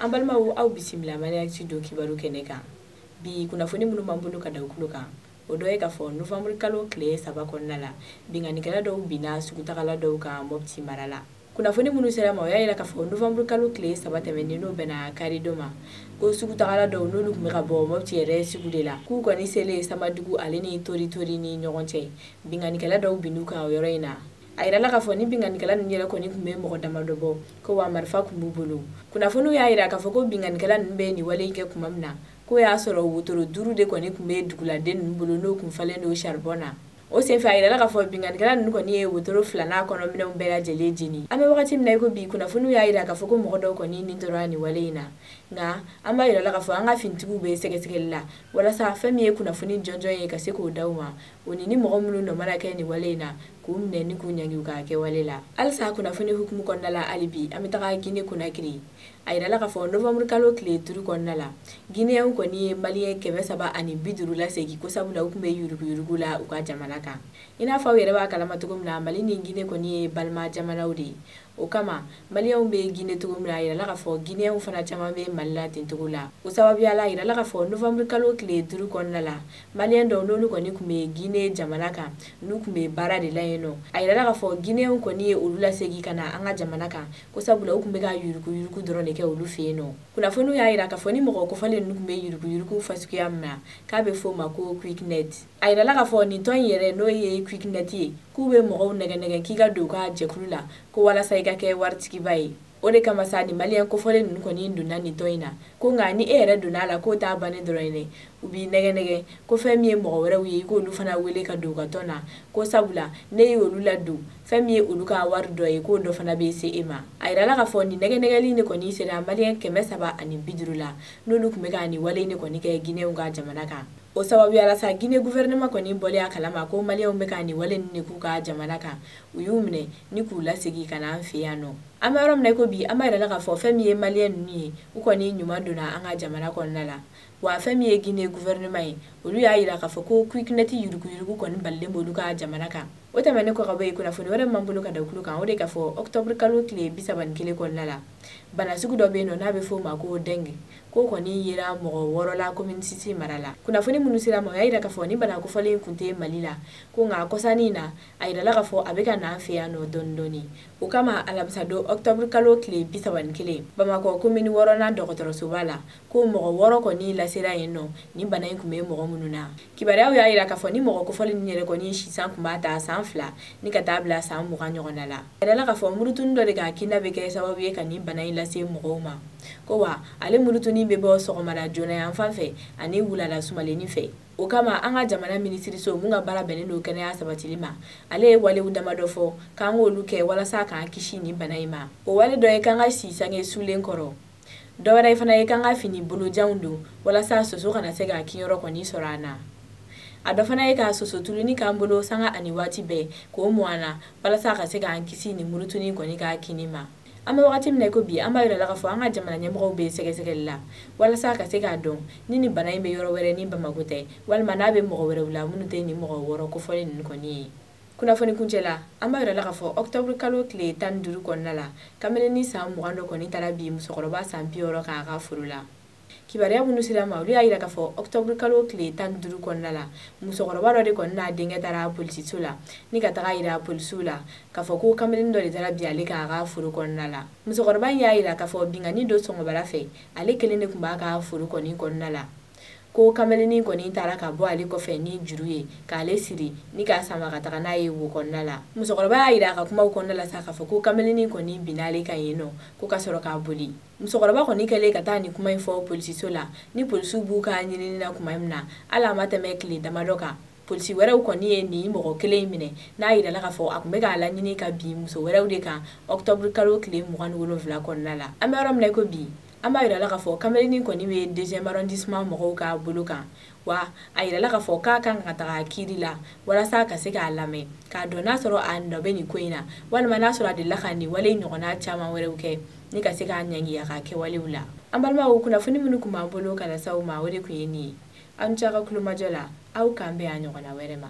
An balimaw, aw bisimila Maliactu don kibaru kɛnɛ kan. Bi kunnafoni minnu b'an bolo ka da kulo kan, o dɔ ye k'a fɔ novembre kalo tile 3 kɔnɔna la, binkannikɛla dɔw binna sugutagala dɔw kan Mopti mara la. Kunnafoni minnu sera ma, o y'a yira k'a fɔ novembre kalo tile 3 tɛmɛnen, n'o bɛnna karidon ma, ko sugutagala dɔw n'olu tun bɛ ka bɔ Mopti yɛrɛ sugu de la, k'u kɔni selen Samadugu ale ni Tori Tori ni ɲɔgɔn cɛ, binkannikɛla dɔw binn'u kan o yɔrɔ in na. A yirala k'a fɔ ni binkannikɛla ninnu yɛrɛ kɔni tun bɛ mɔgɔ damadɔ bɔ, ko wa marifa tun b'u bolo. Kunnafoniw y'a yira k'a fɔ ko binkannikɛla ninnu bɛ nin wale in kɛ tuma min na, k'o y'a sɔrɔ wotoro 5 de kɔni tun bɛ duguladen ninnu bolo, n'o tun falen don charbon na. O senfɛ, a yirala k'a fɔ binkannikɛla ninnu kɔni ye wotoro 2 n'a kɔnɔminɛnw bɛɛ lajɛlen jeni. An bɛ wagati min na i ko bi, kunnafoniw y'a yira k'a fɔ ko mɔgɔ dɔw kɔni nin tora nin wale in na. Nka an b'a yirala k'a fɔ an ka finitigiw bɛ sɛgɛsɛgɛli la walasa fɛn min ye kunnafoni jɔnjɔn ye ka se k'o d'aw ma, o ni mɔgɔ minnu nɔ mana kɛ nin wale in na, k'u minɛ ni k'u ɲangi u ka kɛwale la. Halisa kunnafoni hukumu kɔnɔna la, hali bi an bɛ taga Guinée Conakry. A yirala k'a fɔ novembre kalo tile 5 kɔnɔna la, Guinéenw kɔni ye Maliyɛn 350 lasegin, ko sabula u tun bɛ yuruguyurugu la u ka jamana kan. I n'a fɔ aw yɛrɛ b'a kalama cogo min na, Mali ni Guinée kɔni ye balima jamanaw de ye. O kama Maliyɛnw bɛ Guinée cogo min na, a yirala k'a fɔ Guinéenw fana caman bɛ Mali la ten cogo la. O sababuya la, a yirala k'a fɔ novembre kalo tile 5 kɔnɔna la, Maliyɛn dɔw n'olu kɔni tun bɛ Guinée jamana kan, n'u tun bɛ baara de la yen nɔ, a yirala k'a fɔ Guinéenw kɔni ye olu lasegin ka na an ka jamana kan, ko sabula u tun bɛ ka yuruguyurugu dɔrɔn de kɛ olu fɛ yen nɔ. Kunnafoniw y'a yira k'a fɔ ni mɔgɔ kofɔlen ninnu tun bɛ yuruguyurugu fasuguya min na, k'a bɛ f'o ma ko Quicknet. A yirala k'a fɔ nin tɔn in yɛrɛ, n'o ye Quicknet ye, k'u bɛ mɔgɔw nɛgɛ nɛgɛ k'i ka don u ka jɛkulu la, ko walasa i ka kɛ waritigiba ye. O de kama sa, ni Maliyɛn kofɔlen ninnu kɔni donna nin tɔn in na, ko nka ni e yɛrɛ donna a la, k'o t'a bannen dɔrɔn ye dɛ, u b'i nɛgɛ nɛgɛ ko fɛn min ye mɔgɔ wɛrɛw ye, i k'olu fana wele ka don u ka tɔn na, ko sabula ne ye olu ladon, fɛn min ye olu ka wari dɔ ye, k'o dɔ fana bɛ se e ma. A yirala k'a fɔ nin nɛgɛ nɛgɛli de kɔni sera Maliyɛn 350 la, n'olu tun bɛ ka nin wale in de kɔni kɛ Guinéenw ka jamana kan. O sababuya la sa, Guinée gouvernement kɔni bɔlen a kalama ko Maliyɛnw bɛ ka nin wale ninnu de k'u ka jamana kan, u y'u minɛ ni k'u lasegin ka na an fɛ yan nɔ. An bɛ yɔrɔ min na i ko bi, an b'a yirala k'a fɔ fɛn min ye Maliyɛn ninnu ye, u kɔni ɲuman donna an ka jamana kɔnɔna la. Wa fɛn min ye Guinée gouvernement ye, olu y'a yira k'a fɔ ko Quicknet yuruguyurugu kɔni balilen b'olu ka jamana kan. O tɛmɛnen kɔ ka bɔ yen, kunnafoni wɛrɛ min b'an bolo ka da kulo kan, o de k'a fɔ octobre kalo tile 31 kɔnɔna la, bana sugu dɔ bɛ yen nɔ n'a bɛ f'o ma ko dengue, k'o kɔni yera mɔgɔ 6 la commune 6 mara la. Kunnafoni minnu sera ma, o y'a yira k'a fɔ ni bana kofɔlen kun tɛ Mali la, ko nka kɔsannin in na, a yirala k'a fɔ a bɛ ka na an fɛ yan nɔ dɔɔni dɔɔni. O kama alamisa don octobre kalo tile 31, Bamakɔ commune 6nan dɔgɔtɔrɔsoba la, ko mɔgɔ 6 kɔni lasera yen nɔ ni bana in tun bɛ mɔgɔ minnu na. Kibaruyaw y'a yira k'a fɔ ni mɔgɔ kofɔlen ninnu yɛrɛ kɔni sisan tun b'a ta san 2 ni ka taa bila san 20 ɲɔgɔn na la. A yirala k'a fɔ murutuni dɔ de ka kinda bɛ kɛ sababu ye ka nin bana in lase mɔgɔw ma, ko wa ale murutuni bɛ bɔ sɔgɔmada joona yan fan fɛ ani wulada sumalenni fɛ. O kama an ka jamana minisiriso mun ka baara bɛnnen don kɛnɛya sabatili ma, ale ye walew damadɔ fɔ k'an k'olu kɛ walasa k'an kisi nin bana in ma. O wale dɔ ye k'an ka si sange sulen kɔrɔ, dɔ wɛrɛ fana ye k'an ka fini bolojanw don walasa soso kana se ka kinyɔrɔ kɔni sɔrɔ an na. A dɔ fana ye ka soso tuluni k'an bolo sanga ani waati bɛɛ k'o mɔn an na walasa ka se k'an kisi nin murutuni kɔni ka kinni ma. An bɛ wagati min na i ko bi, an b'a yira la k'a fɔ an ka jamana ɲɛmɔgɔw bɛ sɛgɛsɛgɛli la walasa ka se k'a dɔn ni nin bana in bɛ yɔrɔ wɛrɛ ni Bamakɔ tɛ, walima n'a bɛ mɔgɔ wɛrɛw la minnu tɛ nin mɔgɔ 6 kofɔlen ninnu kɔni ye. Kunnafoni kuncɛ la, an b'a yira la k'a fɔ octobre kalo tile 15 kɔnɔna la, kameleni san 20 dɔ kɔni taara bi musokɔrɔba san 60 kan a ka foro la. Kibaruya minnu sera ma, olu y'a yira k'a fɔ octobre kalo tile 15 kɔnɔna la, musokɔrɔba dɔ de kɔni n'a denkɛ taara polisiso la ni ka taga yira polisiw la k'a fɔ ko kameleni dɔ de taara bi ale kan a ka foro kɔnɔna la. Musokɔrɔba in y'a yira k'a fɔ binkanni dɔ sɔgɔmada fɛ, ale kelen de tun b'a ka foro kɔni kɔnɔna la, ko kameleni kɔni taara ka bɔ ale kɔfɛ ni juru ye k'ale siri ni k'a sama ka taga n'a ye wo kɔnɔna la. Musokɔrɔba y'a yira a ka kumaw kɔnɔna la sa k'a fɔ ko kameleni kɔni binna ale kan yen nɔ, ko ka sɔrɔ k'a boli. Musokɔrɔba kɔni kɛlen ka taa nin kuma in fɔ polisiso la, ni polisiw b'u ka ɲinini na tuma min na, hali a ma tɛmɛ tile damadɔ kan, polisi wɛrɛw kɔni ye nin mɔgɔ kelen in minɛ, n'a yirala k'a fɔ a tun bɛ k'a laɲini ka bin muso wɛrɛw de kan octobre kalo tile 27 kɔnɔna la. An bɛ yɔrɔ min na i ko bi, an b'a yirala k'a fɔ kameleni kɔni bɛ 2e arrondissement mɔgɔw ka bolo kan, wa a yirala k'a fɔ k'a kan ka taga kiiri la walasa ka se k'a lamɛn k'a dɔn n'a sɔrɔ a nɔ bɛ nin ko in na, walima n'a sɔrɔ a delila ka nin wale ɲɔgɔnna caman wɛrɛw kɛ ni ka se k'a ɲangi a ka kɛwalew la. An balimaw, kunnafoni minnu tun b'an bolo ka lase aw ma, o de tun ye nin ye. Aw ni ce aw ka kulomajɔ la, aw k'an bɛn a ɲɔgɔnna wɛrɛ ma.